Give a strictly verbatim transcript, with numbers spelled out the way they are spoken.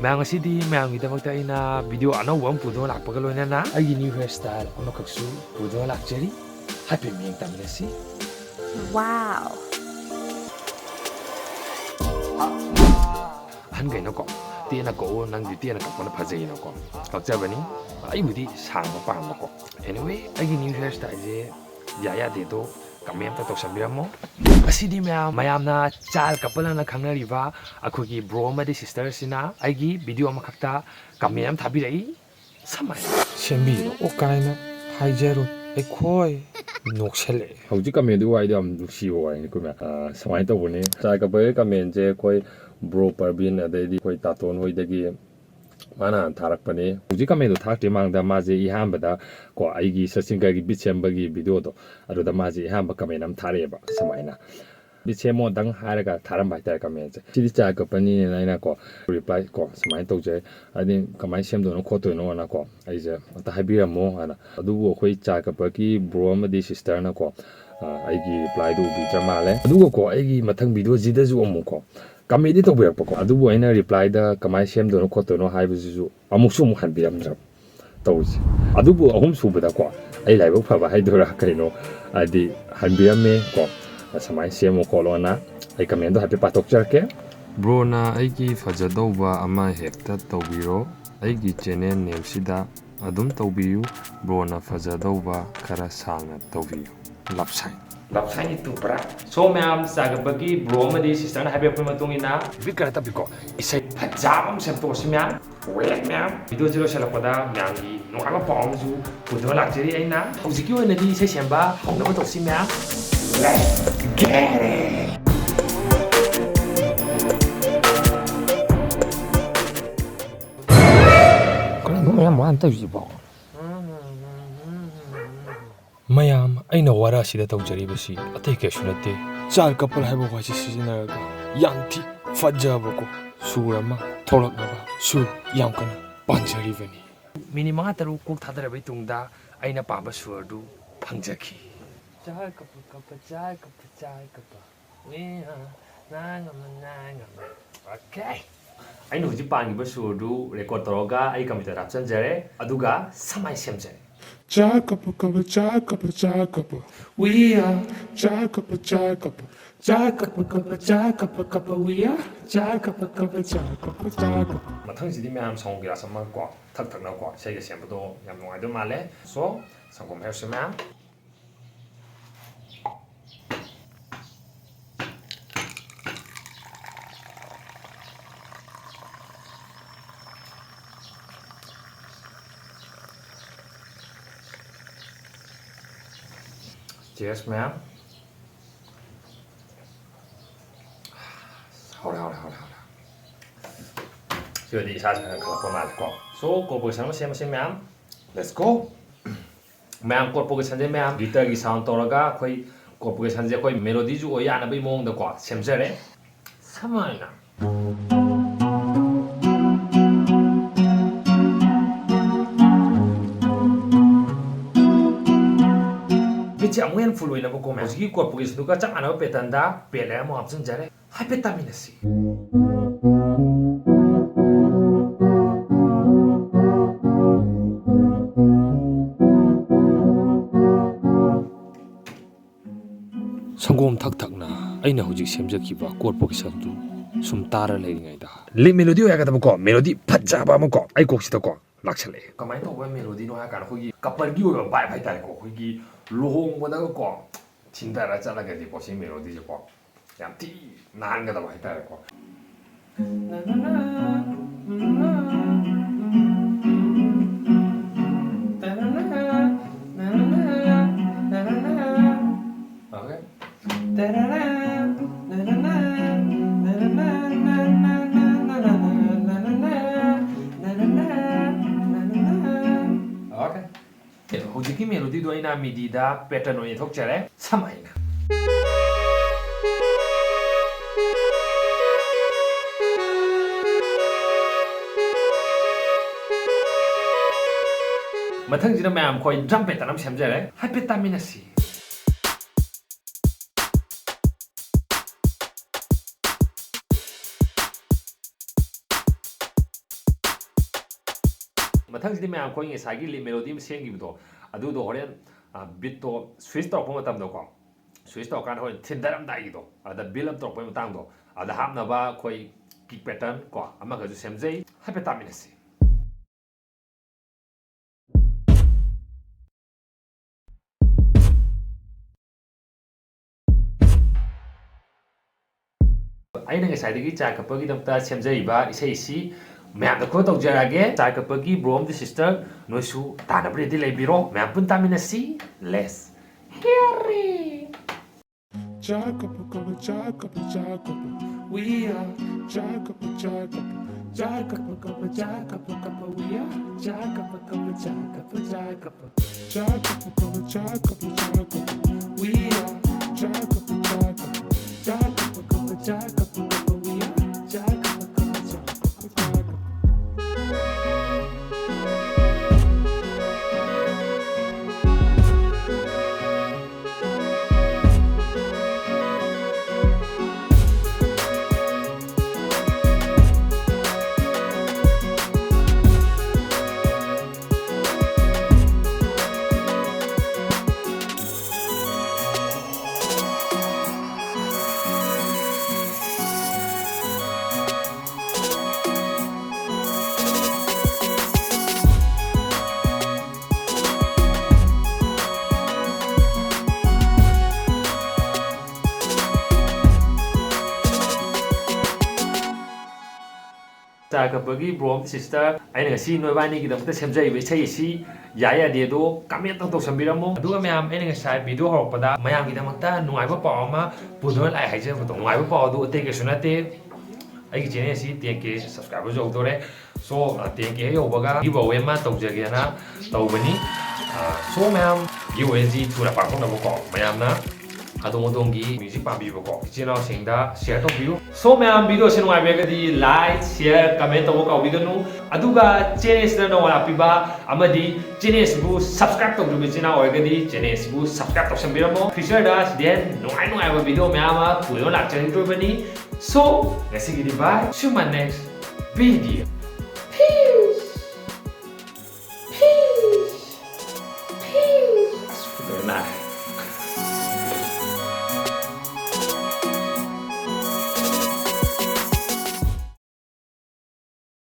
ꯃꯌꯥꯝ, ꯉꯁꯤꯗꯤ ꯃꯌꯥꯝꯒꯤꯗꯃꯛꯇ ꯑꯩꯅ video ꯑꯅꯧꯕ ꯑꯃ ꯄꯨꯗꯨꯅ ꯂꯥꯛꯄꯒ ꯂꯣꯏꯅꯅ ꯑꯩꯒꯤ new hair style ꯑꯃꯈꯛꯁꯨ ꯄꯨꯗꯨꯅ ꯂꯥꯛꯆꯔꯤ꯫ ꯍꯥꯏꯐꯦꯠ ꯃꯤꯠꯌꯦꯡ ꯇꯝꯃꯤꯟꯅꯁꯤ꯫ Wow! ꯑꯍꯟꯈꯩꯅꯀꯣ, "ꯇꯦꯟꯅ ꯀꯛꯑꯣ, ꯅꯪꯗꯤ ꯇꯦꯟꯅ ꯀꯛꯄꯅ ꯐꯖꯩꯅꯀꯣ" ꯀꯛꯆꯕꯅꯤ꯫ ꯑꯩꯕꯨꯗꯤ ꯁꯥꯡꯕ ꯄꯥꯝꯕꯀꯣ꯫ Anyway, ꯑꯩꯒꯤ new hair styleꯁꯦ ꯌꯥ ꯌꯥꯗꯦ ꯑꯗꯣ comment ꯑꯝꯇ ꯇꯧꯁꯟꯕꯤꯔꯝꯃꯣ꯫ ꯉꯁꯤꯗꯤ ꯃꯌꯥꯝ, ꯃꯌꯥꯝꯅ child couple ꯑꯅ ꯈꯪꯅꯔꯤꯕ ꯑꯩꯈꯣꯏꯒꯤ bro ꯑꯃꯗꯤ sisterꯁꯤꯅ ꯑꯩꯒꯤ video ꯑꯃꯈꯛꯇ comment ꯑꯃ ꯊꯥꯕꯤꯔꯛꯏ꯫ ꯁꯃꯥꯏꯅ "ꯁꯦꯝꯕꯤꯔꯛꯑꯣ" ꯀꯥꯏꯅ ꯍꯥꯏꯖꯔꯣꯏ ꯑꯩꯈꯣꯏ꯫ ꯅꯣꯛꯁꯜꯂꯛꯑꯦ꯫ ꯍꯧꯖꯤꯛ commentꯗꯨꯒꯤ ꯋꯥꯔꯤꯗꯣ ꯌꯥꯝ ꯅꯨꯡꯁꯤꯕ ꯋꯥꯔꯤꯅꯤ, ꯀꯣ ꯃꯌꯥꯝ꯫ ꯑ, ꯁꯨꯃꯥꯏꯅ ꯇꯧꯕꯅꯤ, child coupleꯒꯤ commentꯁꯦ ꯑꯩꯈꯣꯏ bro ꯄꯔꯕꯤꯟ, ꯑꯗꯩꯗꯤ ꯑꯩꯈꯣꯏ ꯇꯥꯇꯣꯟ ꯍꯣꯏꯗꯒꯤ ꯃꯥꯅ ꯍꯥꯟꯅ ꯊꯥꯔꯛꯄꯅꯦ꯫ ꯍꯧꯖꯤꯛ commentꯗꯣ ꯊꯥꯔꯛꯇ꯭ꯔꯤ ꯃꯃꯥꯡꯗ ꯃꯥꯁꯦ ꯑꯍꯥꯟꯕꯗ ꯀꯣ, ꯑꯩꯒꯤ ꯁꯆꯤꯟꯒꯔꯒꯤ beat ꯁꯦꯝꯕꯒꯤ videoꯗꯣ, ꯑꯗꯨꯗ ꯃꯥꯁꯦ ꯑꯍꯥꯟꯕ comment ꯑꯃ ꯊꯥꯔꯛꯑꯦꯕ ꯁꯨꯃꯥꯏꯅ꯫ Beat ꯁꯦꯝꯃꯣꯗꯪ ꯍꯥꯏꯔꯒ ꯊꯥꯔꯝꯕ ꯍꯥꯏꯇꯥꯔꯦ commentꯁꯦ꯫ ꯁꯤꯗꯤ child coupleꯅꯤꯅ ꯑꯩꯅ ꯀꯣ, reply ꯀꯣ ꯁꯨꯃꯥꯏꯅ ꯇꯧꯖꯩ꯫ ꯍꯥꯏꯗꯤ ꯀꯃꯥꯏꯅ ꯁꯦꯝꯗꯣꯏꯅꯣ ꯈꯣꯠꯇꯣꯏꯅꯣꯅ ꯀꯣ, ꯑꯩꯁꯦ ꯑꯝꯇ ꯍꯥꯏꯕꯤꯔꯝꯃꯣ ꯍꯥꯏꯅ꯫ ꯑꯗꯨꯕꯨ ꯑꯩꯈꯣꯏ child coupleꯒꯤ bro ꯑꯃꯗꯤ sisterꯅ ꯀꯣ, ꯑ, ꯑꯩꯒꯤ replyꯗꯨ ꯎꯕꯤꯗ꯭ꯔ ꯃꯥꯜꯂꯦ꯫ ꯑꯗꯨꯒ ꯀꯣ, ꯑꯩꯒꯤ ꯃꯊꯪ videoꯁꯤꯗꯁꯨ ꯑꯃꯨꯛ ꯀꯣ, commentꯗꯤ ꯇꯧꯕꯤꯔꯛꯄꯀꯣ, ꯑꯗꯨꯕꯨ ꯑꯩꯅ replyꯗ ꯀꯃꯥꯏꯅ ꯁꯦꯝꯗꯣꯏꯅꯣ ꯈꯣꯠꯇꯣꯏꯅꯣ ꯍꯥꯏꯕꯁꯤꯁꯨ ꯑꯃꯨꯛꯁꯨ ꯑꯃꯨꯛ ꯍꯟꯕꯤꯔꯝꯗ꯭ꯔꯕ ꯇꯧꯔꯤꯁꯦ꯫ ꯑꯗꯨꯕꯨ ꯑꯍꯨꯝ ꯁꯨꯕꯗꯀꯣ, ꯑꯩ ꯂꯥꯏꯕꯛ ꯐꯕ ꯍꯥꯏꯗꯣꯏꯔꯥ ꯀꯩꯅꯣ, ꯍꯥꯏꯗꯤ ꯍꯟꯕꯤꯔꯝꯃꯦ ꯀꯣ, ꯁꯨꯃꯥꯏꯅ ꯁꯦꯝꯃꯨ ꯈꯣꯠꯂꯣꯅ꯫ ꯑꯩ commentꯗꯣ ꯍꯥꯏꯐꯦꯠ ꯄꯥꯊꯣꯛꯆꯔꯛꯀꯦ꯫ Broꯅ ꯑꯩꯒꯤ ꯐꯖꯗꯧꯕ ꯑꯃ ꯍꯦꯛꯇ ꯇꯧꯕꯤꯔꯣ꯫ ꯑꯩꯒꯤ channel nameꯁꯤꯗ ꯑꯗꯨꯝ ꯇꯧꯕꯤꯌꯨ꯫ Broꯅ ꯐꯖꯗꯧꯕ ꯈꯔ ꯁꯥꯡꯅ ꯇꯧꯕꯤꯌꯨ꯫ Love sign꯫ Love sign ꯏꯇꯨ ꯄꯨꯔꯥ꯫ So ꯃꯌꯥꯝ, child coupleꯒꯤ bro ꯑꯃꯗꯤ sisterꯅ ꯍꯥꯏꯕꯤꯔꯛꯄꯒꯤ ꯃꯇꯨꯡ ꯏꯟꯅ beat ꯈꯔ ꯇꯞꯄꯤꯀꯣ, ꯏꯁꯩ ꯐꯖꯕ ꯑꯃ ꯁꯦꯝꯗꯣꯛꯑꯁꯤ ꯃꯌꯥꯝ꯫ Wait ꯃꯌꯥꯝ, videoꯁꯤ ꯂꯣꯏꯁꯤꯜꯂꯛꯄꯗ ꯃꯌꯥꯝꯒꯤ ꯅꯨꯡꯉꯥꯏꯕ ꯄꯥꯎ ꯑꯃꯁꯨ ꯄꯨꯗꯨꯅ ꯂꯥꯛꯆꯔꯤ ꯑꯩꯅ꯫ ꯍꯧꯖꯤꯛꯀꯤ ꯑꯣꯏꯅꯗꯤ ꯏꯁꯩ ꯁꯦꯝꯕ ꯍꯧꯅꯕ ꯇꯧꯁꯤ ꯃꯌꯥꯝ꯫ Let's get it! ꯀꯔꯤꯅꯣ ꯃꯌꯥꯝ ꯋꯥꯅ ꯇꯧꯔꯤꯁꯤꯕꯣ? ꯃꯌꯥꯝ, ꯑꯩꯅ ꯋꯥꯔꯥꯁꯤꯗ ꯇꯧꯖꯔꯤꯕꯁꯤ ꯑꯇꯩ ꯀꯩꯁꯨ ꯅꯠꯇꯦ꯫ Child couple ꯍꯥꯏꯕ ꯋꯥꯁꯤ ꯁꯤꯖꯤꯟꯅꯔꯒ ꯌꯥꯝ ꯊꯤ ꯐꯖꯕꯀꯣ ꯁꯨꯔ ꯑꯃ ꯊꯣꯛꯂꯛꯅꯕ ꯁꯨꯔ ꯌꯥꯝ ꯀꯟꯅ ꯄꯥꯟꯖꯔꯤꯕꯅꯤ꯫ Minute ꯃꯉꯥ ꯇꯔꯨꯛ ꯀꯣꯛ ꯊꯥꯗꯔꯕꯩ ꯇꯨꯡꯗ ꯑꯩꯅ ꯄꯥꯝꯕ ꯁꯨꯔꯗꯨ ꯐꯪꯖꯈꯤ꯫ Child couple, couple, child couple, child couple. We are nine of the nine of the. Okay. ꯑꯩꯅ ꯍꯧꯖꯤꯛ ꯄꯥꯟꯈꯤꯕ ꯁꯨꯔꯗꯨ record ꯇꯧꯔꯒ ꯑꯩ computer ꯗ ꯍꯥꯞꯆꯤꯟꯖꯔꯦ, ꯑꯗꯨꯒ ꯁꯃꯥꯏ ꯁꯦꯝꯖꯔꯦ꯫ ꯆꯥ ꯀꯞꯄ ꯀꯞꯄ, ꯆꯥ ꯀꯞꯄ ꯆꯥ ꯀꯞꯄ, we are. ꯆꯥ ꯀꯞꯄ ꯆꯥ ꯀꯞꯄ, ꯆꯥ ꯀꯞꯄ ꯀꯞꯄ, ꯆꯥ ꯀꯞꯄ ꯀꯞꯄ, we are. ꯆꯥ ꯀꯞꯄ ꯀꯞꯄ, ꯆꯥ ꯀꯞꯄ ꯆꯥ ꯀꯞꯄ꯫ ꯃꯊꯪꯁꯤꯗꯤ ꯃꯌꯥꯝ ꯁꯪꯒꯣꯝ ꯒꯤꯂꯥꯁ ꯑꯃ ꯀꯣ, ꯊꯛ ꯊꯛꯅꯀꯣ, ꯏꯁꯩꯒ ꯁꯦꯝꯕꯗꯣ ꯌꯥꯝ ꯅꯨꯡꯉꯥꯏꯗꯧ ꯃꯥꯜꯂꯦ꯫ So, ꯁꯪꯒꯣꯝ ꯍꯩꯔꯁꯤ ꯃꯌꯥꯝ꯫ Cheers ꯃꯌꯥꯝ꯫ ꯍꯧꯔꯦ, ꯍꯧꯔꯦ, ꯍꯧꯔꯦ, ꯍꯧꯔꯦ꯫ ꯁꯤ ꯑꯣꯏꯔꯗꯤ ꯏꯁꯥꯁꯦ ꯈꯔ ꯀꯜꯂꯛꯄ ꯃꯥꯜꯂꯦꯀꯣ꯫ So, composition ꯑꯃ ꯁꯦꯝꯃꯁꯤ ꯃꯌꯥꯝ꯫ Let's go! ꯃꯌꯥꯝ, chord progression ꯁꯦ ꯃꯌꯥꯝ guitar ꯒꯤ sound ꯇꯧꯔꯒ ꯑꯩꯈꯣꯏ chord progression ꯁꯦ ꯑꯩꯈꯣꯏ melody ꯁꯨ ꯑꯣꯏ ꯌꯥꯅꯕꯒꯤ ꯃꯑꯣꯡꯗꯀꯣ ꯁꯦꯝꯖꯔꯦ꯫ ꯁꯃꯥꯏꯅ꯫ Beat ꯁꯦ ꯑꯃꯨꯛ ꯍꯦꯟꯅ full ꯑꯣꯏꯅꯕꯀꯣ, ꯍꯧꯖꯤꯛꯀꯤ chord progression ꯗꯨꯒ ꯆꯞ ꯃꯥꯟꯅꯕ pattern ꯗ pad ꯂꯩꯔ ꯑꯃꯨꯛ ꯍꯥꯞꯆꯤꯟꯖꯔꯦ꯫ ꯍꯥꯏꯐꯦꯠ ꯇꯥꯃꯤꯟꯅꯁꯤ꯫ ꯁꯪꯒꯣꯝ ꯊꯛ ꯊꯛꯅ ꯑꯩꯅ ꯍꯧꯖꯤꯛ ꯁꯦꯝꯖꯈꯤꯕ chord progression ꯗꯨ ꯁꯨꯝ ꯇꯥꯔ ꯂꯩꯔꯤꯉꯩꯗ, lead melody ꯑꯣꯏ ꯍꯥꯏꯒꯗꯕꯀꯣ, melody ꯐꯖꯕ ꯑꯃꯀꯣ ꯑꯩ ꯀꯣꯛꯁꯤꯗꯀꯣ ꯂꯥꯛꯁꯜꯂꯛꯑꯦ꯫ ꯀꯃꯥꯏꯅ ꯇꯧꯕ melody ꯅꯣ ꯍꯥꯏ ꯀꯥꯟꯗ, ꯑꯩꯈꯣꯏꯒꯤ couple ꯒꯤ ꯑꯣꯏꯕ vibe ꯍꯥꯏꯇꯥꯔꯦꯀꯣ, ꯑꯩꯈꯣꯏꯒꯤ ꯂꯨꯍꯣꯡꯕꯗꯒꯀꯣ ꯊꯤꯟꯊꯔ ꯆꯠꯂꯒꯗꯤꯀꯣ, ꯁꯤ melody ꯁꯦꯀꯣ ꯌꯥꯝ ꯊꯤ ꯅꯥꯟꯒꯗꯕ ꯍꯥꯏꯇꯥꯔꯦꯀꯣ꯫ Okay. Okay. ꯍꯧꯖꯤꯛꯀꯤ melody ꯗꯣ ꯑꯩꯅ MIDI ꯗ pattern ꯑꯣꯏꯅ ꯊꯣꯛꯆꯔꯦ꯫ ꯁꯃꯥꯏꯅ꯫ ꯃꯊꯪꯁꯤꯗ ꯃꯌꯥꯝ ꯑꯩꯈꯣꯏ drum pattern ꯑꯃ ꯁꯦꯝꯖꯔꯦ꯫ ꯍꯥꯏꯐꯦꯠ ꯇꯥꯃꯤꯟꯅꯁꯤ꯫ ꯃꯊꯪꯁꯤꯗꯤ ꯃꯌꯥꯝ ꯑꯩꯈꯣꯏ ꯉꯁꯥꯏꯒꯤ ꯂꯤꯠ ꯃꯦꯂꯣꯗꯤ ꯑꯃ ꯁꯦꯝꯈꯤꯕꯗꯣ, ꯑꯗꯨꯗꯣ ꯍꯣꯔꯦꯟ ꯕꯤꯠꯇꯣ ꯁ꯭ꯋꯤꯆ ꯇꯧꯔꯛꯄ ꯃꯇꯝꯗꯀꯣ, ꯁ꯭ꯋꯤꯆ ꯇꯧꯔꯀꯥꯟꯗ ꯍꯣꯔꯦꯟ ꯊꯤꯟꯊꯔꯝꯗꯥꯏꯒꯤꯗꯣ, ꯑꯗ ꯕꯤꯜ ꯑꯞ ꯇꯧꯔꯛꯄꯩ ꯃꯇꯥꯡꯗꯣ, ꯑꯗ ꯍꯥꯞꯅꯕ ꯑꯩꯈꯣꯏ ꯀꯤꯛ ꯄꯦꯇꯔꯟ ꯀꯣ ꯑꯃꯒꯁꯨ ꯁꯦꯝꯖꯩ꯫ ꯍꯥꯏꯐꯦꯠ ꯇꯥꯃꯤꯟꯅꯁꯤ꯫ ꯑꯩꯅ ꯉꯁꯥꯏꯗꯒꯤ ꯆꯥ ꯀꯞꯄꯒꯤꯗꯃꯛꯇ ꯁꯦꯝꯖꯔꯤꯕ ꯏꯁꯩꯁꯤ ꯃꯌꯥꯝꯗ ꯈꯨꯕ ꯇꯧꯖꯔꯛꯑꯒꯦ꯫ ꯆꯥ ꯀꯞꯄꯒꯤ bro ꯑꯃꯗꯤ sister, ꯅꯣꯏꯁꯨ ꯇꯥꯅꯕ ready ꯂꯩꯕꯤꯔꯣ꯫ ꯃꯌꯥꯝ ꯄꯨꯟ ꯇꯥꯃꯤꯟꯅꯁꯤ꯫ Let's hear it! Jacob, Jacob, Jacob, we are Jacob, Jacob, Jacob, Jacob, Jacob, we are Jacob, Jacob, Jacob, Jacob. Jacob, Jacob, Jacob, we are Jacob, Jacob, Jacob, Jacob, we are Jacob, Jacob, Jacob. ꯆꯥ ꯀꯞꯄꯒꯤ bro ꯑꯃꯗꯤ sister, ꯑꯩꯅ ꯉꯁꯤ ꯅꯣꯏꯕꯥꯅꯤꯒꯤꯗꯃꯛꯇ ꯁꯦꯝꯖꯔꯤꯕ ꯏꯁꯩ ꯑꯁꯤ ꯌꯥꯏ ꯌꯥꯗꯦꯗꯣ comment ꯇꯧ ꯇꯧꯁꯟꯕꯤꯔꯝꯃꯣ꯫ ꯑꯗꯨꯒ ꯃꯌꯥꯝ, ꯑꯩꯅ ꯉꯁꯥꯏ video ꯍꯧꯔꯛꯄꯗ ꯃꯌꯥꯝꯒꯤꯗꯃꯛꯇ ꯅꯨꯡꯉꯥꯏꯕ ꯄꯥꯎ ꯑꯃ ꯄꯨꯗꯨꯅ ꯂꯥꯛꯑꯦ ꯍꯥꯏꯖꯕꯗꯣ, ꯅꯨꯡꯉꯥꯏꯕ ꯄꯥꯎ ꯑꯗꯨ ꯑꯇꯩ ꯀꯩꯁꯨ ꯅꯠꯇꯦ, ꯑꯩꯒꯤ channel ꯑꯁꯤ ten K subscribers ꯌꯧꯗꯣꯔꯦ꯫ So, ten K ꯍꯦꯛ ꯌꯧꯕꯒ giveaway ꯑꯃ ꯇꯧꯖꯒꯦꯅ ꯇꯧꯕꯅꯤ꯫ So ꯃꯌꯥꯝ, giveaway ꯑꯁꯤ ꯊꯨꯅ ꯄꯥꯡꯊꯣꯛꯅꯕꯀꯣ, ꯃꯌꯥꯝꯅ ꯑꯗꯣꯝ ꯑꯗꯣꯝꯒꯤ music ꯄꯥꯝꯕꯤꯕꯀꯣ ꯏꯆꯤꯟ ꯏꯅꯥꯎꯁꯤꯡꯗ share ꯇꯧꯕꯤꯌꯨ꯫ So ꯃꯌꯥꯝ, video ꯑꯁꯤ ꯅꯨꯡꯉꯥꯏꯕꯤꯔꯒꯗꯤ like, share, comment ꯇꯧꯕ ꯀꯥꯎꯕꯤꯒꯅꯨ꯫ ꯑꯗꯨꯒ channel ꯑꯁꯤꯗ ꯅꯧꯅ ꯂꯥꯛꯄꯤꯕ ꯑꯃꯗꯤ channel ꯑꯁꯤꯕꯨ subscribe ꯇꯧꯗ꯭ꯔꯤꯕ ꯏꯆꯤꯟ ꯏꯅꯥꯎ ꯑꯣꯏꯔꯒꯗꯤ channel ꯑꯁꯤꯕꯨ subscribe ꯇꯧꯁꯟꯕꯤꯔꯝꯃꯣ꯫ Future ꯗ ꯁꯤꯗꯤ ꯍꯦꯟꯅ ꯅꯨꯡꯉꯥꯏ ꯅꯨꯡꯉꯥꯏꯕ video ꯃꯌꯥꯝ ꯑꯃ ꯄꯨꯗꯨꯅ ꯂꯥꯛꯆꯔꯛꯇꯣꯔꯤꯕꯅꯤ꯫ So ꯉꯁꯤꯒꯤꯗꯤ bye, see you in my next video. Peace.